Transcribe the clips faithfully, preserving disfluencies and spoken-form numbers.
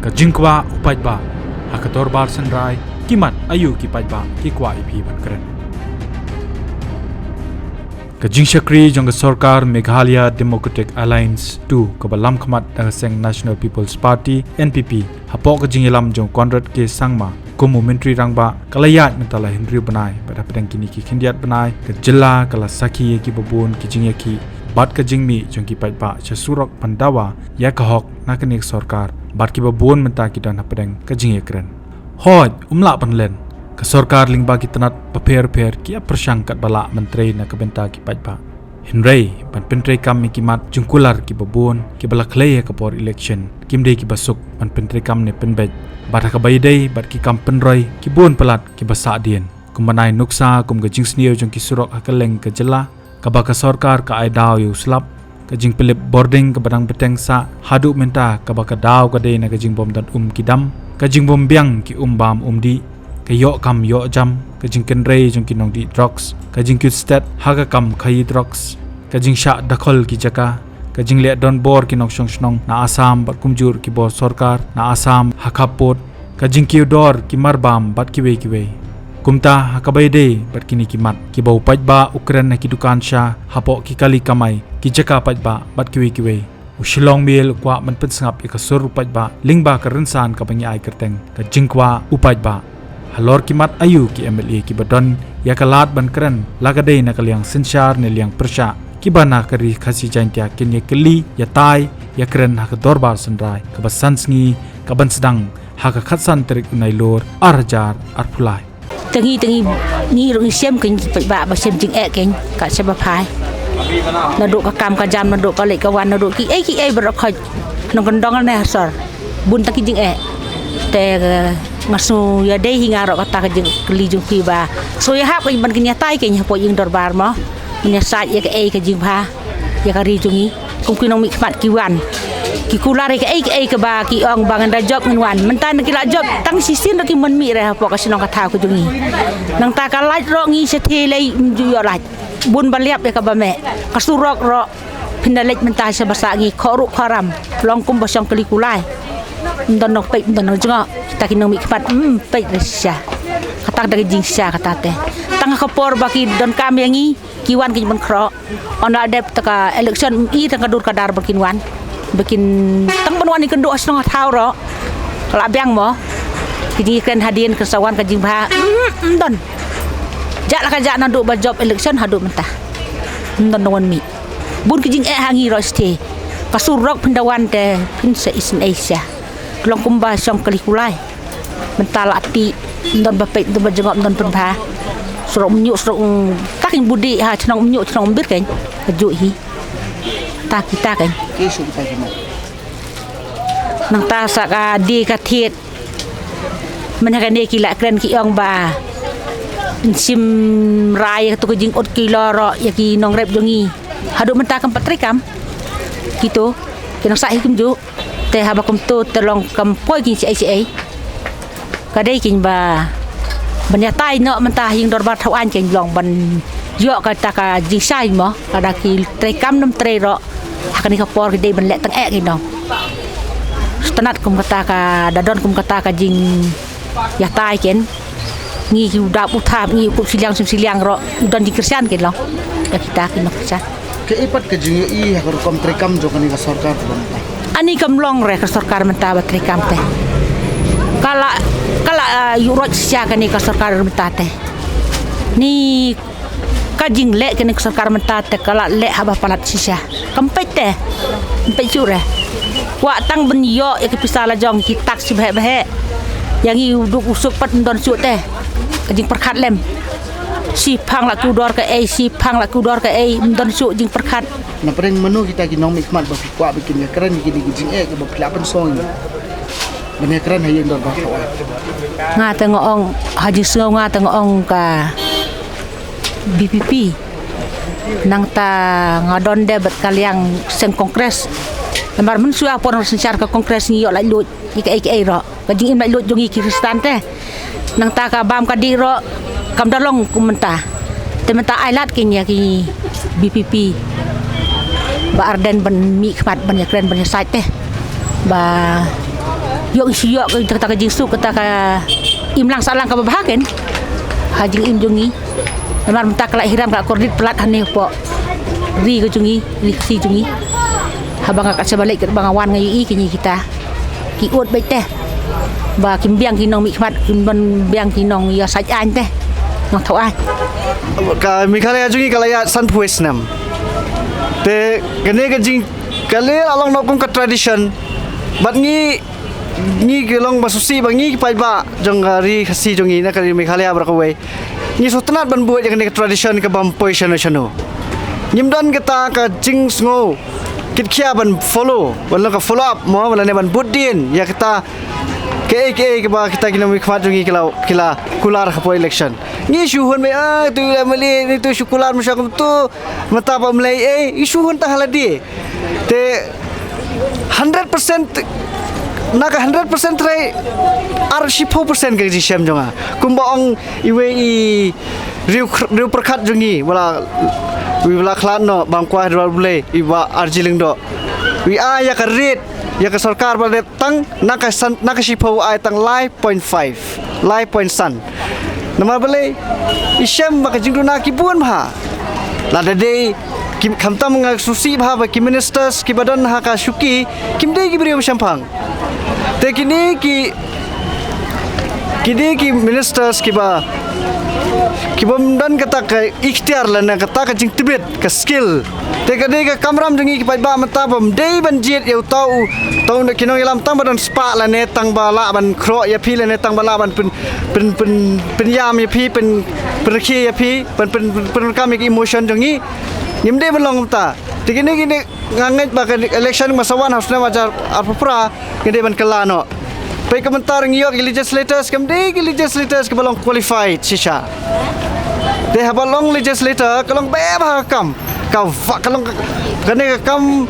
Ka jingkwah u paidbah ha ka dorbar synrai, ki mat aïu ki paidbah ki kwah ïa phi ban kren. Ka jingshakri jong ka sorkar Meghalaya Democratic Alliance two kaba lamkhmat da ka seng National People's Party, N P P, hapoh ka jingïalam jong Conrad K Sangma kum u Myntri Rangbah, ka la ïaid mynta la hynriew bnai, bad hapdeng kine ki khyndiat bnai ka jylla ka la sakhi ïa kiba bun ki jingïakhih bad ka jingmih jong ki paidbah sha surok ban dawa ïa ka hok na kane ka sorkar, bad kiba bun mynta ki don hapdeng ka jingïakren. Hooid, um lah ban len, ka sorkar lyngba ki tnat bapher bapher ki ïa pyrshang katba lah ban trei na ka bynta ki paidbah. Hynrei ban pyntreikam ïa ki mat jong kular kiba bun kiba la khlei ha ka por election, kim dei kiba suk ban pyntreikam ne pynbeit. Bad ha kaba ïadei bad ki kam pynroi, ki bun palat kiba sahdien, kum ban ai nuksa kum ka jingsniew jong ki surok ha kylleng ka jylla, kaba ka sorkar ka ai daw ïa u slap, ka jingpynlip bording kaba dang bteng sah, haduh mynta kaba ka daw ka dei na ka jingbym don um ki dam, ka jingbym biang ki um bam um dih, ka ïoh kam ïoh jam, ka jingkynrei jong ki nongdih drugs, ka jingkit stet ha ka kam khaïi drugs, ka jingshah dakhol ki jaka, ka jingleh donbor ki nongshong shnong na Assam bad kumjuh ki bor sorkar na Assam ha khappud, ka jingkiew dor ki marbam bad kiwei kiwei. Kumta ha kaba ïadei bad kine ki mat, kiba u paidbah u kren ha ki dukan sha, hapoh ki kali kamai, ki jaka paidbah bad kiwei kiwei, u Shillong Mail u kwah ban pynsngap ïa ka sur u paidbah lyngba ka rynsan kaba ngi ai kyrteng ka jingkwah u paidbah. Halor ki mat aïu ki M L A kiba don ïa ka lad ban kren, la ka dei na ka liang synshar ne liang pyrshah, kiba na ka Ri Khasi Jaiñtia kin ïa kylli, ïatai, ïakren ha ka dorbar synrai kaba san sngi, kaban sdang ha ka khatsan tarik u Nailur ar hajar arphew lai. Te ngi, te ngi, ngi ruh ngi shem kein, ki paidbah ba shem jingeh kein, ka shem ba phai. Naduh ka kam ka jam, naduh ka leit ka wan, naduh kiei kiei baroh khoit. Nongkyndong ne ha sor, bun tang ki jingeh. Te, eh, nga sngew ïadei hi nga ruh kata ka jingkylli jong phi ba sngew ïahap kein ban kin ïatai kein hapoh ïing dorbar mo, ban ïasaid ïa kaei ka jingbha ïa ka ri jong ngi. Kum ki nongmihkhmat ki wan, ki kular ïa kaei kaei kaba ki ong ba ngan da jop ngan wan. Mynta na ki la jop tang shisien ruh kim mih re hapoh ka shnong ka thaw ka jong ngi. Nangta ka lait ruh ngi shatei lei ym ju ïoh lait. Bun ba liap ïa kaba meh. Ka surok ruh phin da leit mynta sha ba sah ngi khoh ruh khoh ram, long kumba shong kali kulai. Ym don nongpeit, ym don nongjngoh. Kita ki nongmihkhmat, ym peit re shisha. Kata ka da ka jingshisha kata te. Tang ha ka por ba ki donkam ïa ngi, ki wan ki ban khroh. Ynda la dep ta ka election, ym i tang ka dur ka dar ba kin wan. Ba kin tang ban wan ïakynduh ha shnong ha thaw ruh, ka la biang mo. Ki jingkren hadien ka sa wan ka jingbha, ym, ym don. Jah la ka jah naduh ba jop election haduh mynta, ym don nongwan mih. Bun ki jingeh ha ngi ruh shatei. Ka surok phin da wan te phin sa isynei sha. Long kumba shong kali kulai. Mynta la tih, ym don ba peit, ym don ba jngoh, ym don pynbha. Surok Umñiuh, surok, mm, ta kein budi ha, shnong Umñiuh, shnong Umbir kein. Ka juh hi. Ta kita kein. Ki shu kita kein. Nangta sa ka die ka thied. Mynha kane ki la kren ki ong ba yn shim rai ïa katu ka jingut ki lor ïa ki nongrep jong ngi. Haduh mynta kam pat treikam. Kitu ki nongshah hi kumjuh. Te haba kumtu te long kam poi kein shaei shaei. Ka dei kein ba ban ïatai noh mynta ha ïing dorbar thaw aiñ kein long ban ïoh kata ka jingshai mo. Lada ki treikam ne ym trei ruh, ha kane ka por ki dei ban leh tang eh kein dong. Sngewtynnat kum kata ka, da don kum kata ka jing ïatai kein. Ngi ki u dap u thap, ngi u kup shiliang shim shiliang ruh, u don jingkyrshan kein long. Ïa kita ki nongkyrshan. Kaei pat ka jingïohi ha ka rukom treikam jong kane ka sorkar ba mynta? Ani kam long re ka sorkar mynta ba treikam te. Ka la, ka la, ah, ïuh roit shisha kane ka sorkar mynta te. Ni ka jingleh kane ka sorkar mynta te ka la leh haba palat shisha. Kam peit te. Kam peit shuh re. Kwah tang ban ïoh ïa ki pisa la jong ki tax shi bheh bheh. Ïa ngi u duk u suk pat ym don shuh te. Ka jingpyrkhat lem. Shi phang la ku dor kaei, shi phang la ku dor kaei, ym don shuh jingpyrkhat. Na pdeng mano kita ki nongmihkhmat ba phi kwah ba kin ïakren ïa kine ki jingeh kiba phi lah ban song ïa ban ïakren ha ïing dorbar thaw aiñ? Nga te nga ong, ha jingsngew nga te nga ong ka B P P. Nangta nga don de bad ka liang seng Congress. Namar mynshuwa por nga synshar ka Congress ngi ïoh laitluid ïa kaei kaei ruh. Ka jingim laitluid jong ngi ki Khristan te. Nangta ka bam ka dih ruh kam da long kum mynta. Te mynta ai lad kein ïa ki B P P. Bah Ardent ban mihkhmat ban ïakren ban ïasaid te. Ba Ïoh shu ïoh kata ka jingsuk, kata ka imlang sahlang kaba bha kein ha jingim jong ngi. Namar mynta ka la hiar, ka la kordit palat hangne hapoh ri ka jong ngi, ri Khasi jong ngi. Haba nga kat sha ba leit, kat ba nga wan, nga ïohi kine kita ki ud beit te ba kim biang ki nongmihkhmat, kim biang ki nongïasaid aiñ te, nongthaw aiñ. Ka Meghalaya jong ngi ka la ïaid sanphew snem. Te kane ka jing, kane la long noh kum ka tradition. Bad ngi, ngi ki long ba sngewsih ba ngi ki paidbah jong ka ri Khasi jong ngi na ka ri Meghalaya baroh kawei, ngi sngewtynnat ban bud ïa kane ka tradition ka bym poi shano shano. Ngim don kata ka jingsngew kit khia ban follow, ban long ka follow up mo, ban lane ban bud dien ïa kata kaei kaei kaba kita ki nongmihkhmat jong ngi ki la, ki la kular hapoh election. Ngi shu hun beit, ah, tu la mali, ni tu shu kular, ma sha kum tu, mynta ba mlei, eh, ngi shu hun tang ha lade. Te hundred percent, na ka hundred percent re, ar shiphew percent ka jingshem jong nga. Kumba ong iwei i riew, riew pyrkhat jong ngi, wala, wi wala khlad noh, bam kwah Dwar Blei, i Bah R G Lyngdoh. Wi ai ïa ka rit ïa ka sorkar ba dep tang na ka san, na ka shiphew ai tang lai point five, lai point san. Namar balei? I shem ba ka jingduna ki bun bha. Lada dei ki, khamtam nga sngewsih bha ba ki ministers kiba don ha ka shuki kim dei ki briew shemphang. Te kine ki, kine ki ministers kiba, kiba ym don kata ka ikhtiar lane kata ka jingtbit, ka skill. Te ka dei ka kamram jong ngi ki paidbah mynta ba ym dei ban jied ïa uta u, uta u, ki nongïalam tang ba don spah lane tang ba lah ban khroh ïa phi lane tang ba lah ban pyn, pyn, pyn, pynïam ïa phi, pyn, pynrkhie ïa phi, pyn, pyn, pyn, pyndonkam ïa ki emotion jong ngi. Ngim dei ban long kumta. Te kine, kine nga ngeit ba ka election ba sa wan ha u snem ar hajar arphew phra, ngi dei ban kylla noh. Peit ka mynta ngi ïoh ki legislators, kam dei ki legislators kiba long qualified shisha. Te haba long legislator ka long bha ka kam. Ka va, ka long ka, kane ka kam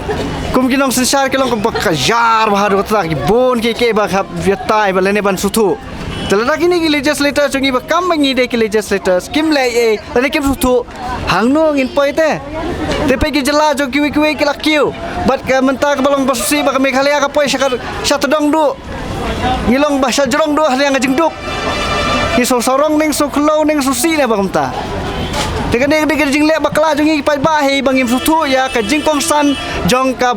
kum ki nongsynshar ki long kaba ka jar bha haduh katta, ki bun kiei kiei ba hap ïatai ba lane ban sngewthuh. Te lada kine ki legislators jong ngi ba kam ba ngi dei ki legislators, kim leh ei, lane kim sngewthuh, hangno ngin poi te? Te peit ki jylla jong kiwei kiwei ki la kiew. Bad ka mynta kaba long ba sngewsih ba ka Meghalaya ka poi sha ka, sha tdong duh. Ngi long ba sha jrong duh ha liang ka jingduk. Ngi sngewsarong ne sngewkhyllow ne sngewsih ne ba kumta. Te kane ka dei ka jingleh bakla jong ngi ki paidbah, hei ba ngim sngewthuh ïa ka jingkongsan jong ka,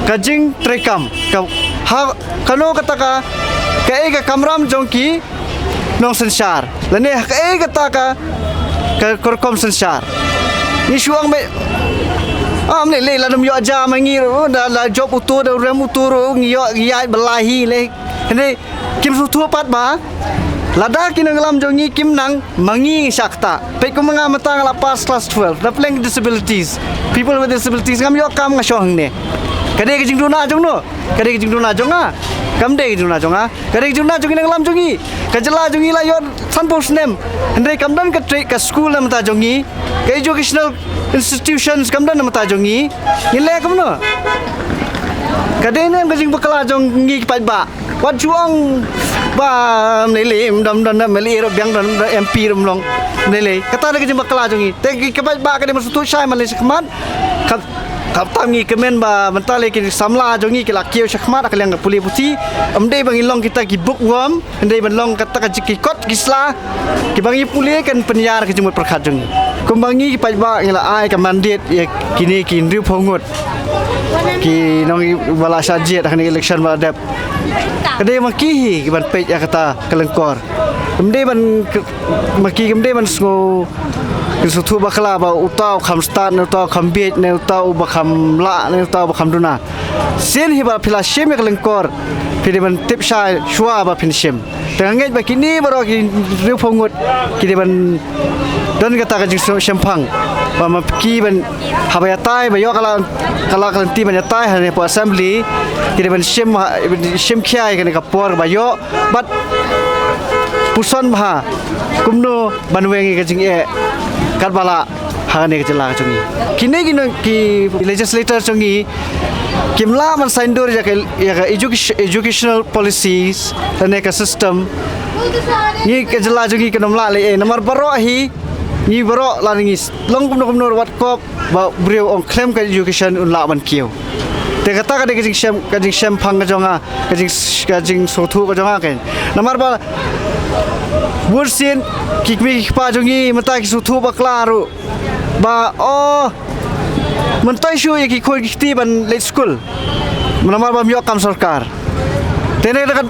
ka jingtreikam. Ka, ha, kano kata ka, kaei ka kamram jong ki nongsynshar. Lane ha kaei kata ka, ka, ka rukom synshar. Ngi shu ong beit, ah, mlei lei, lada ym ïoh jam ma ngi ruh, da la jop utu, da rem utu ruh, ngi ïoh, ngi ïaid ba la hi lei. Hynrei kim sngewthuh pat ba lada ki nongïalam jong ngi kim nang, ma ngi shah kata. Peit kum ma nga mynta nga la pass class twelve, da pleng disabilities. People with disabilities, ngam ïoh kam, nga shong hangne. Ka dei ka jingduna jong no? Ka dei ka jingduna jong nga? Kam dei ka jingduna jong nga. Ka dei ka jingduna jong ki nongïalam jong ngi. Ka jylla jong ngi la ïoh sanphew snem, hynrei kam don ka trei, ka skul na bynta jong ngi. Ka educational institutions kam don na bynta jong ngi. Ngi leh kumno? Ka dei ne em ka jingbakla jong ngi ki paidbah? Wat ju ong ba mlei lei, ym don, don MLA ruh biang, don, don MP ruh ym long. Mlei lei, kata dei ka jingbakla jong ngi. Te ki paidbah ka dei ban sngewthuh shai, man lei shakhmat. Ka, khamtam ngi kmen ba mynta lei ki samla jong ngi ki la kiew shakhmat ha ka liang ka pule puthi. Ym dei ba ngin long kita ki bookworm, hynrei ban long kata ka jingkyrkhu ki sla, kiba ngi pule kan pynïar ka jingmut pyrkhat jong ngi. Kumba ngi ki paidbah ngi la ai ka mandate ïa kine ki hynriewphew ngut ki nongïalam ba la shah jied ha kane ka election ba la dep. Ka dei ma ki hi ki ban peit ïa kata ka lyngkor. Kam dei ban, ma ki kam dei ban sngew, ki sngewthuh bakla ba uta u kham stad ne uta u kham bieit ne uta u ba kham lah ne uta u ba kham duna. Sien hi ba phi la shim ïa ka lyngkor, phi dei ban tip shai shuwa ba phin shim. Te nga ngeit ba kine baroh ki hynriewphew ngut ki dei ban don kata ka jingshemphang ba ma ki ban, haba ïatai ba ïoh ka la, ka la ka lynti ban ïatai hangne hapoh assembly, ki dei ban shim, shim khia ïa kane ka por ba ïoh bad puson bha kumno ban weng ïa ka jingeh katba lah ha kane ka jylla ka jong ngi. Kine ki nong, ki legislator jong ngi kim lah ban saindur ïa ka, ïa ka education, educational policies lane ka system. Ngi ka jylla jong ngi kan ym lah leh ei, namar baroh hi, ngi baroh lada ngi long kumno kumno ruh wat kop ba briew ong khlem ka education un lah ban kiew. Te kata ka dei ka jingshem, ka jingshemphang ka jong nga, ka jing, ka jingsngewthuh ka jong nga kein. Namar ba bun sien ki kmie ki kpa jong ngi mynta ki sngewthuh bakla ruh ba, oh, mynta shu ïa ki khun ki kti ban leit skul namar ba ym ïoh kam sorkar. Te ne ka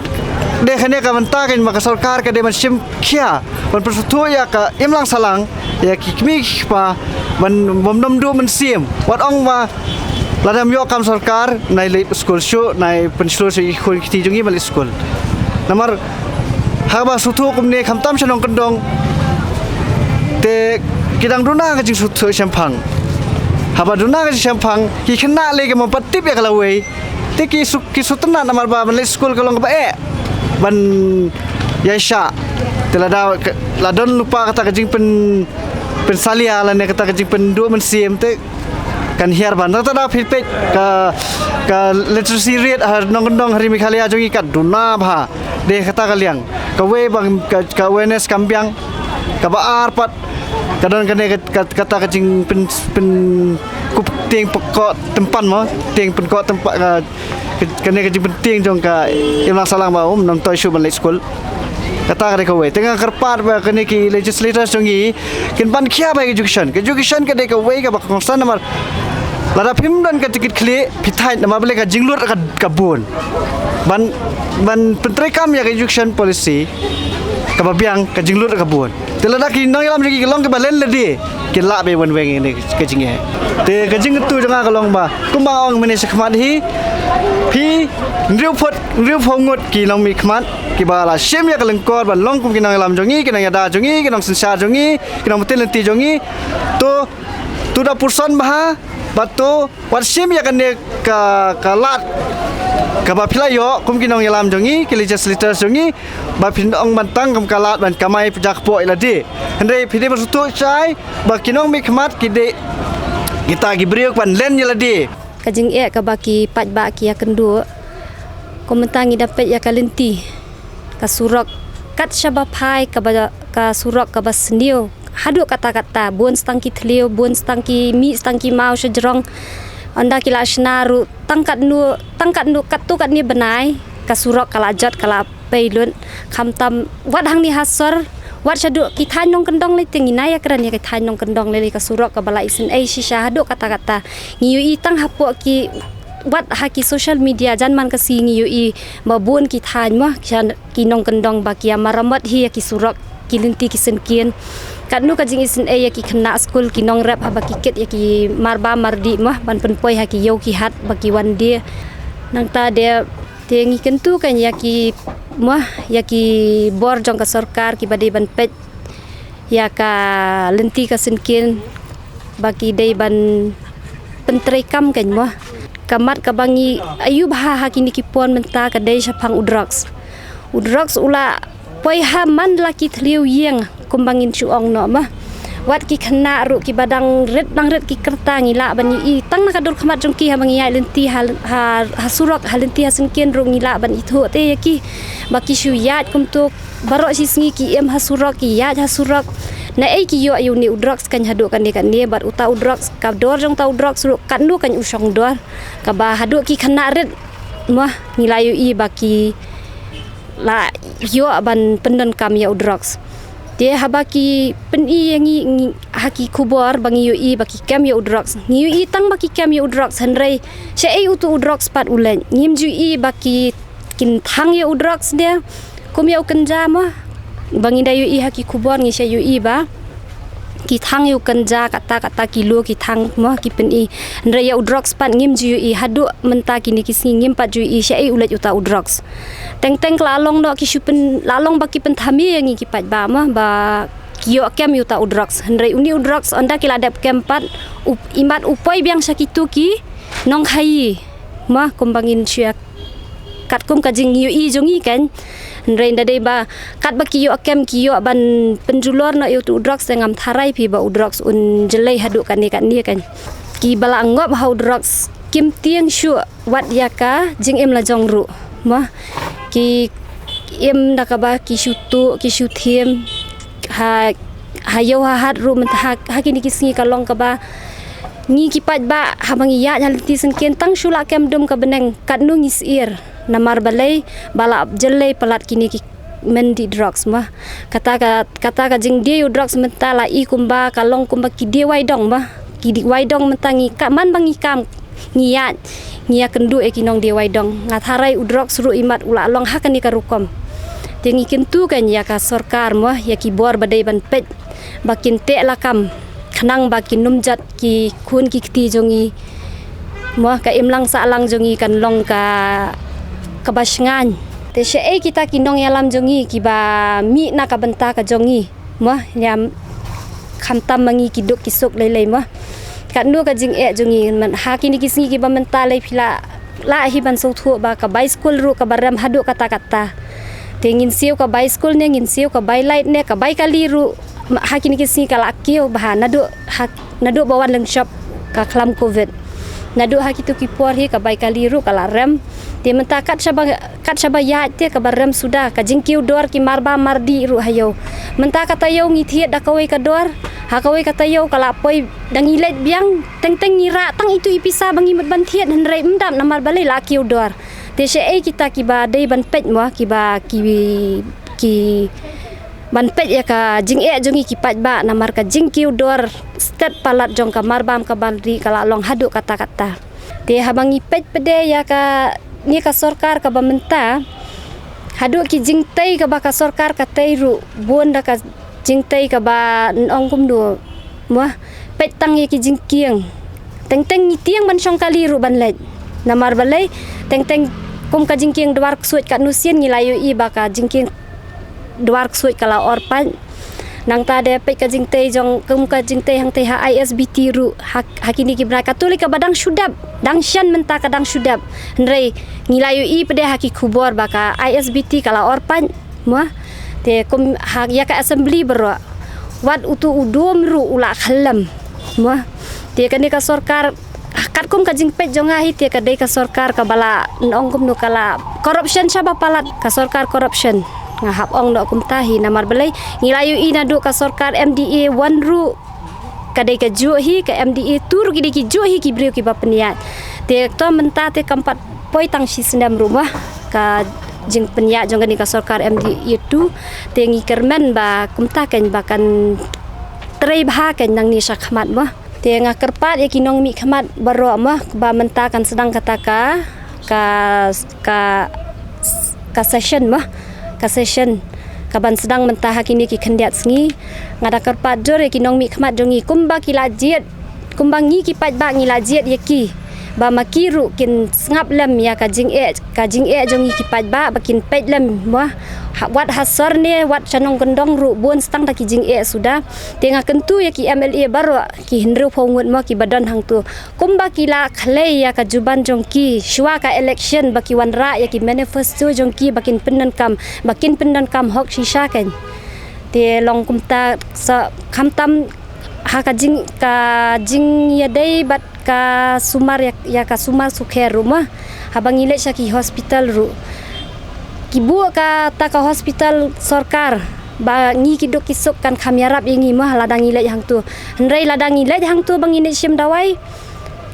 dei kane ka bynta kein ba ka sorkar ka dei ban shim khia ban pynsngewthuh ïa ka imlang sahlang ïa ki kmie ki kpa ban bym nym duh mynsiem. Wat ong ba lada ym ïoh kam sorkar, nai leit skul shuh, nai pynshlur shuh ïa ki khun ki kti jong ngi ban leit skul. Namar haba sngewthuh kumne khamtam sha nongkyndong, te ki dang duna ka jingsngewthuh shemphang. Haba duna ka jingshemphang, ki khynnah lei kim pat tip ïa ka lawei. Te ki shu, ki shu tynnad namar ba ban leit skul ka long kaba eh ban ïaishah. Te lada ka, la don lypa kata ka jingpyn, pynsalia lane kata ka jingpynduh mynsiem te kan hiar ban. Nangta da phi peit ka, ka literacy rate ha nongkyndong ha ri Meghalaya jong ngi ka duna bha. Dei kata ka liang. Kawei ba ka, ka awareness kam biang. Kaba ar pat ka don kane ka, ka, kata ka jingpyn, pyn, kup tieng pynkoh tympan mo. Tieng pynkoh tympan, ka, ka, kane ka jingpyntieng jong ka imlang sahlang ba ym nym toi shuh ban leit skul. Kata ka dei kawei. Te nga kyrpad ba kane ki legislators jong ngi kin pan khia ba ka education. Ka education ka dei kawei kaba kongsan namar lada phim don ka tiket khlieh phi thait namar balei ka jinglut ka, ka bun. Ban, ban pyntreikam ïa ka education policy kaba biang ka jinglut ka bun. Te lada ki nongïalam jong ngi ki long kiba len lade, ki lah ba wan weng ïa ka jingeh. Te ka jingkyntu jong nga ka long ba kumba ong mynne shakhmat hi, phi hynriew phut, hynriew phew ngut ki nongmihkhmat kiba la shim ïa ka lyngkor ban long kum ki nongïalam jong ngi, ki nongïada jong ngi, ki nongsynshar jong ngi, ki nongpynlynti jong ngi. To, to da pyrshang bha, ba to wat shim ïa kane ka, ka lad kaba phi la ïoh kum ki nongïalam jong ngi, ki legislators jong ngi, ba phin ong ban tang kum ka lad ban kamai pyrshah kpoh ïa lade. Hynrei phi dei ban sngewthuh shai ba ki nongmihkhmat ki dei kita ki briew ban len ïa lade. Ka jingeh kaba ki paidbah ki ïakynduh. Kum mynta ngi da peit ïa ka lynti ka surok kat shaba phai kaba, ka surok kaba sniew. Haduh katta katta, bun stang ki thliew, bun stang ki mih, stang ki maw sha jrong. Ynda ki la shna ruh, tang katno, tang katno, katto katne bnai, ka surok ka la jot, ka la pei lut. Khamtam, wat hangne ha sor, wat shaduh ki thaiñ nongkyndong lei te ngi nai ïakren ïa ki thaiñ nongkyndong lei, lei ka surok kaba la isynei shisha haduh katta katta. Ngi ïohi tang hapoh ki, wat ha ki social media, jan man ka sngi ngi ïohi ba bun ki thaiñ mo, ki nongkyndong ba ki ïa maramot hi ïa ki surok, ki lynti ki syngkien. Katno ka jingisynei ïa ki khynnah skul, ki nongrep haba ki kit ïa ki marbam mardih mo, ban pynpoi ha ki ïew ki hat ba ki wan die. Nangta de, te ngi kyntu kan ïa ki mo, ïa ki bor jong ka sorkar kiba dei ban peit ïa ka lynti ka syngkien ba ki dei ban pyntreikam kan mo. Ka mat kaba ngi ïohi bha ha kine ki por mynta ka dei shaphang u drugs. U drugs u la poi ha man la ki thliew ïing kumba ngin shu ong noh mo. Wat ki khynnah ruh kiba dang rit, dang rit ki kyrta ngi lah ban ïohi tang na ka dur khmat jong ki haba ngi ïaid lynti ha, ha, ha surok ha lynti ha syngkien ruh ngi lah ban ithuh te ïa ki ba ki shu ïaid kumto. Baroh shi sngi ki im ha surok, ki ïaid ha surok. Naei ki ïoh ïa une u drugs kan haduh kane kane bad uta u drugs, ka dor jong uta u drugs ruh katno kan u shong dor. Kaba haduh ki khynnah rit mo ngi la ïohi ba ki la ïoh ban pyndonkam ïa u drugs. Te haba ki pyni ïa ngi, ngi ha ki khubor ba ngi ïohi ba ki kem ïa u drugs. Ngi ïohi tang ba ki kem ïa u drugs hynrei shaei uto u drugs pat u leit. Ngim ju ïohi ba ki kin thang ïa u drugs de. Kum ïa u kynja mo. Ba ngi da ïohi ha ki khubor ngi shu ïohi ba ki thang ïa u kynja katta katta kilo ki thang mo ki pyni. Hynrei ïa u drugs pat ngim ju ïohi haduh mynta kine ki sngi ngim pat ju ïohi shaei u leit uta u drugs. Teng teng ka la long noh ki shu pyn, la long ba ki pynthame ïa ngi ki paidbah mo ba ki ïoh kem ïa uta u drugs. Hynrei une u drugs ynda ki la dep kem pat u, imat u poi biang sha kito ki nongkhaïi mo kumba ngin shu ïa katkum ka jingïohi jong ngi kan. Hynrei ynda dei ba katba ki ïoh kem ki ïoh ban pynjulor noh ïa uto u drugs te ngam tharai phi ba u drugs un jlei haduh kane kane kan. Kiba la ngop ha u drugs kim tieng shuh wat ïa ka jingim la jong ruh mo. Ki im da kaba ki shu tuh ki shu thiem ha, ha ïew ha hat ruh mynta ha, ha kine ki sngi ka long kaba Ngi ki paidbah haba ngi ïaid ha lynti syngkien tang shu la kem dum ka bneng katno ngi syier. Namar balei ba la jyllei palat kine ki mynta drugs mo. Kata ka, kata ka jingdie u drugs mynta la i kumba ka long kumba ki dei wai dong mo. Ki dei wai dong mynta ngi ka man ba ngi kam ngi ïaid ngi ïakynduh ïa ki nongdie wai dong. Nga tharai u drugs ruh imat u la long ha kane ka rukom. Te ngi kyntu kan ïa ka sorkar mo, ïa ki bor ba dei ban peit ba kin teh lakam khnang ba kin ym jot ki khun ki kti jong ngi mo, ka imlang sahlang jong ngi kan long ka, kaba shngaiñ. Te shaei kita ki nongïalam jong ngi kiba mih na ka bynta ka jong ngi mo, ïa khamtam ma ngi ki duk ki suk lei lei mo. Katno ka jingeh jong ngi man ha kine ki sngi kiba mynta lei phi la, la hi ban sngewthuh ba ka bai skul ruh kaba rem haduh katta katta. Te ngin siew ka bai skul ne, ngin siew ka bai light ne, ka bai kali ruh ha kine ki sngi ka la kiew bha naduh ha, naduh ba wan lyngshop ka khlam covid. Naduh ha kito ki por hi ka bai kali ruh ka la rem. Te mynta kat shaba, kat shaba ïaid te kaba rem suda, ka jingkiew dor ki marbam mardih ruh ha ïew. Mynta ka taïew ngi thied da kawei ka dor, ha kawei ka taïew ka la poi, da ngi leit biang teng teng ngi rah tang itu i pisa ba ngi mut ban thied, hynrei ym dap namar balei la kiew dor. Te shaei kita kiba dei ban peit mo, kiba ki, ki ban peit ïa ka jingeh jong ngi ki paidbah namar ka jingkiew dor stet palat jong ka marbam ka mardih ka la long haduh katta katta. Te haba ngi peit pat de ïa kane ka sorkar kaba mynta, haduh ki jingtei kaba ka sorkar ka tei ruh bun da ka jingtei kaba ong kumno mo, peit tang ïa ki jingkieng. Teng teng ngi tieng ban shong kali ruh ban leit. Namar balei? Teng teng kum ka jingkieng dwar ksuid katno sien ngi la ïohi ba ka jingkieng dwar ksuid ka la or pat. Nangta de peit ka jingtei jong, kum ka jingtei hangtei ha I S B T ruh, ha, ha kine ki bnai ka tuli kaba dang shu dep, dang shen mynta ka dang shu dep. Hynrei ngi la ïohi pat de ha ki khubor ba ka I S B T ka la or pat mo. Te kum ha ïa ka assembly baroh, wat utu u dum ruh u la khyllem mo. Te kane ka sorkar, katkum ka jingpeit jong nga hi te ka dei ka sorkar kaba la ong kumno ka la corruption shaba palat, ka sorkar corruption. Nga hap ong noh kumta hi namar balei? Ngi la ïohi naduh ka sorkar M D A one ruh ka dei kajuh hi, ka M D A two ruh ki dei kijuh hi ki briew kiba pynïaid. Te to mynta te kam pat poi tang shi snem ruh mo ka jingpynïaid jong kane ka sorkar M D A two. Te ngi kyrmen ba kumta kan ba kan trei bha kan nangne shakhmat mo. Te nga kyrpad ïa ki nongmihkhmat baroh mo ba mynta kan sdang kata ka, ka, ka, ka session mo, ka session kaban sdang mynta ha kine ki khyndiat sngi. Nga da kyrpad jur ïa ki nongmihkhmat jong ngi kumba ki la jied, kumba ngi ki paidbah ngi la jied ïa ki, ba ma ki ruh kin sngap lem ïa ka jingeh, ka jingeh jong ngi ki paidbah ba kin peit lem mo. Ha, wat ha sor ne wat sha nongkyndong ruh bun stang da ki jingeh suda. Te nga kyntu ïa ki M L A baroh ki hynriewphew ngut mo kiba don hangto, kumba ki la khlei ïa ka juban jong ki shuwa ka election ba ki wanrah ïa ki manifesto jong ki ba kin pyndonkam, ba kin pyndonkam hok shisha kan. Te long kumta sa khamtam ha ka jing, ka jingïadei bad ka sumar ïa, ïa ka sumar sukher ruh mo. Haba ngi leit sha ki hospital ruh ki buh kata ka hospital sorkar ba ngi ki duk ki suk kan kham ïarap ïa ngi mo lada ngi leit hangto. Hynrei lada ngi leit hangto ba ngi leit shim dawai,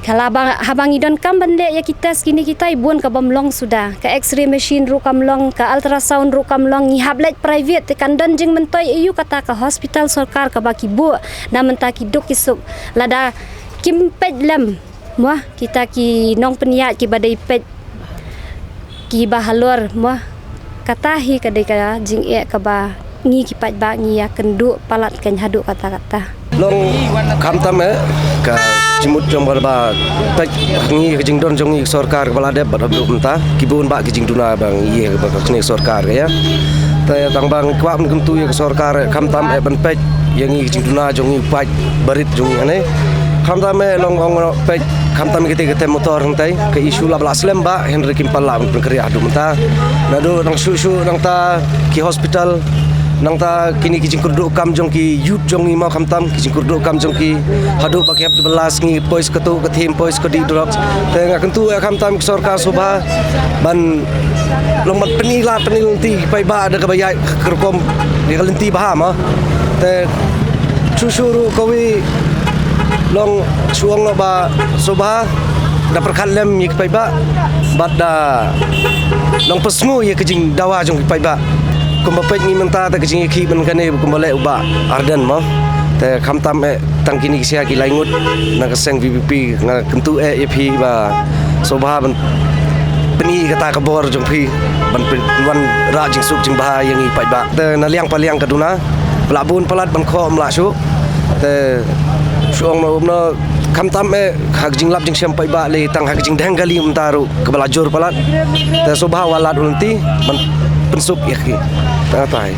ka la ba, haba ngi donkam ban leh ïa ki test kine kitai bun kabym long suda. Ka X-ray machine ruh kam long, ka ultrasound ruh kam long, ngi hap leit private te kan don jingmyntoi aïu kata ka hospital sorkar kaba ki buh na mynta ki duk ki suk. Lada kim peit lem mo kita ki nongpynïaid kiba dei peit kiba halor mo. Kata hi ka dei ka jingeh kaba ngi ki paidbah ngi ïakynduh palat kan haduh katta katta. Long khamtam eh ka jingmut jong ba peit ngi ka jingdon jong ngi sorkar kaba la dep bad haduh mynta ki bun ba ki jingduna ba ngi ïa ba ka kane sorkar ka ïa. Te tang ba ngi kwah ban kyntu ïa ka sorkar eh khamtam eh ban peit ïa ngi ka jingduna jong ngi paid barit jong ngi hane. Khamtam eh long ong peit khamtam ïa kata kata motor hangtai ka issue la ba la slem ba hynrei kim pat lah ban pynkhreh haduh mynta. Naduh nang shu shu nangta ki hospital nangta kine ki jingkyrduh kam jong ki youth jong ngi mo khamtam ki jingkyrduh kam jong ki haduh ba ki hap ba la sngi poi sa katu ka thim poi sa ka dih drugs. Te nga kyntu eh khamtam ki sorkar sngewbha ban long ban pyni la pyni lynti paidbah da kaba ïaid ka rukom ïa ka lynti bha mo. Te shu shu ruh kawi Long shu ong ba sngewbha da pyrkhat lem ïa ki paidbah bad da long pynsngew ïa ka jingdawa jong ki paidbah. Kumba peit ngi mynta te ka jingïakhih ban kane kumba leh u Bah Ardent mo. Te khamtam eh tang kine ki sia ki lai ngut na ka seng VPP nga kyntu eh ïa phi ba sngewbha ban pyni kata ka bor jong phi ban pynwan rah jingsuk jingbha ïa ngi paidbah. Te na liang pa liang ka duna ba la bun palat ban khoh mla shu. Te shu ong no no khamtam eh ha ka jinglap jingshem paidbah le tang ha ka jingdheng kali mynta ruh kaba la jur palat. Te sngewbha wat lad u lynti ban pynsuk ïa ki. Tang tai.